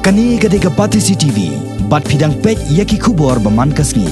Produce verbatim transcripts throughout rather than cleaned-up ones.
Kane ka dei ka Batesi T V, bad phi dang peit ïa ki khubor ba man ka sngi.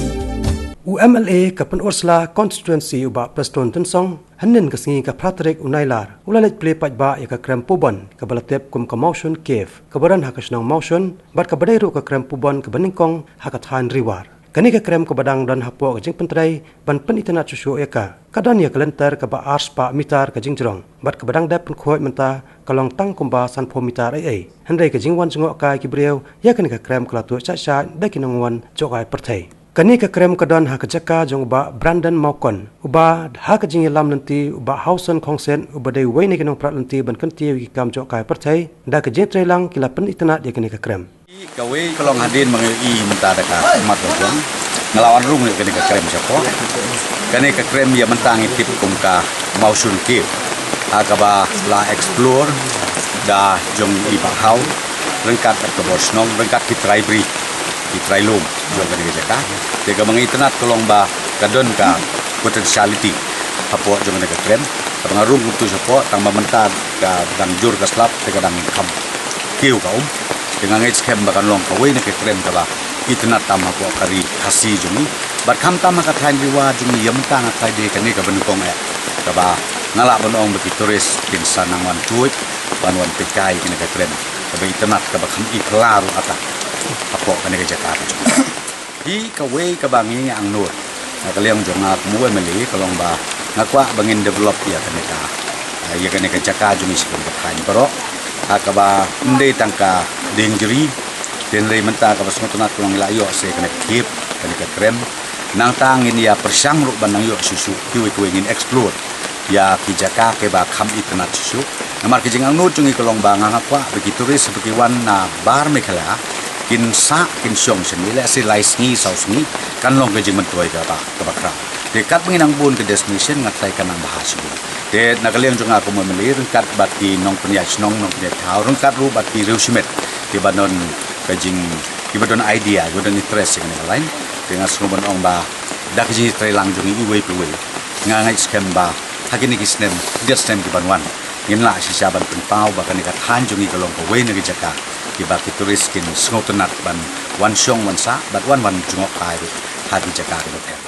U M L A ka Pynursla Constituency u Bah Prestone Tynsong, hynnin ka sngi ka phra tarik u Nailar, u la leit plie paidbah ïa ka krem Pubon, kaba la tip kum ka Mawshun Cave, kaba don ha ka shnong Mawshun, bad kaba dei ruh ka krem Pubon kaba nyngkong ha ka thaiñ Ri War. Kane ka krem kaba dang don hapoh ka jingpyntrei ban pynitynnad shuh shuh ïa ka, ka don ïa ka lynter kaba ar spah mitar ka jingjrong, bad kaba dang dep pynkhuid mynta ka long tang kumba sanphew mitar ei ei. Hynrei ka jingwan jngohkai ki briew ïa kane ka krem ka la tuid shah shah da ki nongwan jngohkai pyrthei. Kane ka krem ka don ha ka jaka jong u Bah Brandon Mawkon, uba ha ka jingïalam lynti u Bah Hawson Khongset, uba dei uwei na ki nongprat lynti ban kyntiew ïa ki kam jngohkai pyrthei, da ka jingtreilang ki la pynitynnad ïa kane ka krem. Kawei ka long hadien ba nga ïohi mynta da ka mat ka jong nga, la wan rung ïa kane ka krem shapoh. Kane ka krem ïa mynta ngi tip kum ka Mawshun Cave, ha kaba la explore da jong i Bah Haw ryngkat ka bor shnong, ryngkat ki trai bri, ki trai lum jong kane ka jaka. Te kaba nga itynnad ka long ba ka don ka potentiality hapoh jong kane ka krem. Kaba nga rung kumtu shapoh, tang ba mynta ka dang jur ka slap, te ka dang kham kiew ka um. Te nga ngeit skhem ba kan long kawei na ka krem kaba itynnad tam hapoh ka ri Khasi jong ngi. Bad khamtam ha ka thaiñ Ri War jong ngi, ïa mynta nga tharai dei kane kaba nyngkong eh kaba nga lah ban ong ba ki tourist kin sa nang wan tuid, ban wan peitkai ïa kane ka krem kaba itynnad, kaba kham i phylla ruh ata hapoh kane ka jaka ka jong ngi. Hi kawei kaba ngi angnud na ka liang jong nga kum u M L A ka long ba nga kwah ba ngin develop ïa kane ka, ïa kane ka jaka jong ngi sha kane ka thaiñ baroh. Ha kaba ym dei tang ka dieng jri, hynrei mynta kaba sngewtynnad ka long ngi la ïoh sa kane ka cave, kane ka krem. Nangta ngin ïa pyrshang ruh ban nang ïoh shuh shuh kiwei kiwei, ngin explore ïa ki jaka kiba kham itynnad shuh shuh. Namar ki jingangnud jong ngi ka long ba nga, nga kwah ba ki tourist ba ki wan na bar Meghalaya kin sah, kin shong shane lehse lai sngi saw sngi, kan long ka jingmyntoi kaba, kaba khraw. Te katba ngin nang bun ka destination, nga tharai kan nang bha shibun. Te na ka liang jong nga kum u M L A, ryngkat bad ki nongpynïaid shnong, nongpynïaid thaw, ryngkat ruh bad ki riew shimet kiba don ka jing, kiba don idea, kiba don interest ïa kane ka line. Te nga sngewbha ban ong ba da ka jingtreilang jong ngi iwei pa iwei, nga ngeit skhem ba ha kine ki snem, ki snem kiban wan, ngin lah shisha ban pynpaw ba kane ka thaiñ jong ngi ka long kawei na ki jaka kiba ki tourist kin sngewtynnad ban wan shong, wan sah, bad wan, wan jngohkai ruh ha ki jaka kiba pher.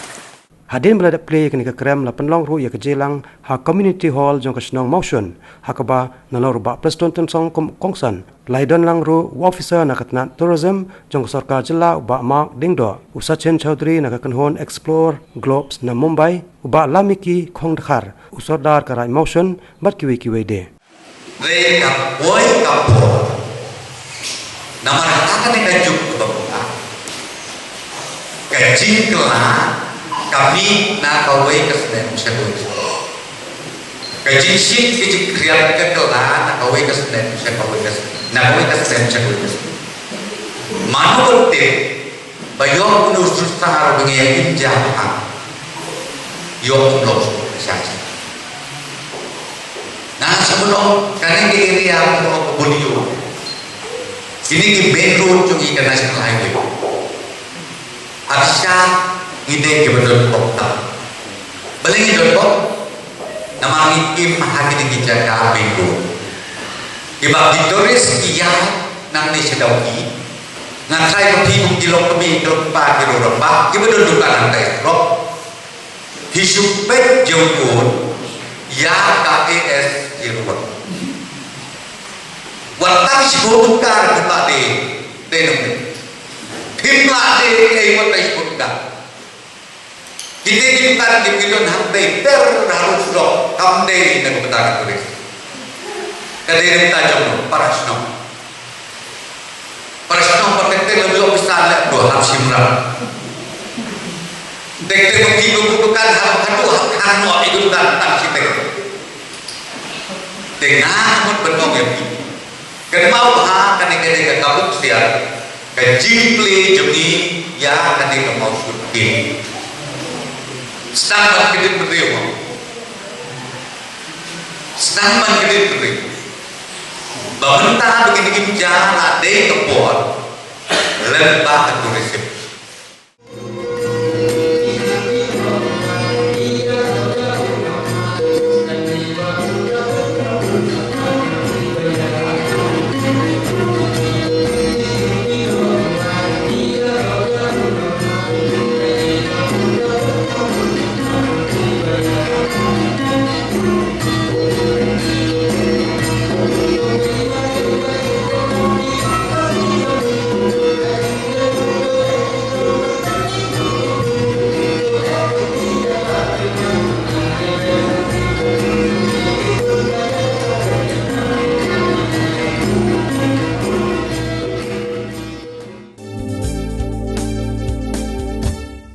Hadien ba la dep plie ïa kane ka krem, la pynlong ruh ïa ka jingïalang ha Community Hall jong ka shnong Mawshun, ha kaba nalor u Bah Prestone Tynsong kum u kongsan, la ïadon lang ruh u officer na ka tnat Tourism jong ka sorkar jylla u Bah Mark Diengdoh, u Sachin Chaudhary na ka kynhun Explore Globes na Mumbai, u Bah Lamiki Khongdkhar, u Sordar ka Raid Mawshun, bad kiwei kiwei de. Re ka poi ka por. Namar ha kane ka juk kaba mynta, ka jingkylla ka mih na kawei ka snem sha kawei ka snem. Ka jingshit, ka jingkhriat ka kylla na kawei ka snem sha kawei ka snem, na kawei ka snem sha kawei ka snem. Mano ba tip ba ïoh kumno shu sar ba ngi ïa im ja ha. Ïoh kumno shu sar. Nga sngewbha ban ong, kane ka area kumno ka Bullio, kine ki main road jong ngi ka National Highway, harsha ngi dei kiba don pop tam. Balei ngi don pop? Namar ngi im ha kine ki jaka main road. Kiba ki tourist ki ïaid nangne sha Dawki, nga tharai ba phi kum ki lok kmie, ki lok kpa, ki riew rangbah kiba don dukan hangtai surok, phi shu peit jingkut ïa ka A S J Road. Wat tang shibun dukan phim lah dei, dei nongmih. Phim lah dei ei wat tang shibun dukan. Kine ki dukan ki don hangtai ter haduh surok, kam dei na ka bynta ka tourist. Ka dei na ka bynta jong para shnong. Para shnong ba teng teng la ïoh pisa leh dua hap shim rang. Teng teng ba ki dukan hap haduh hap hangno i dukan tang shiteng. Te nga mut ban ong ïa phi, kynmaw bha, kane ka dei ka kabu ksiar ka jingplie jong ngi ïa kane ka Mawshun Cave. Sdang ban kynduh bynriew, sdang ban kynduh bynriew. Ba mynta ba ngin im ja la dei ka por lem ba ka tourism.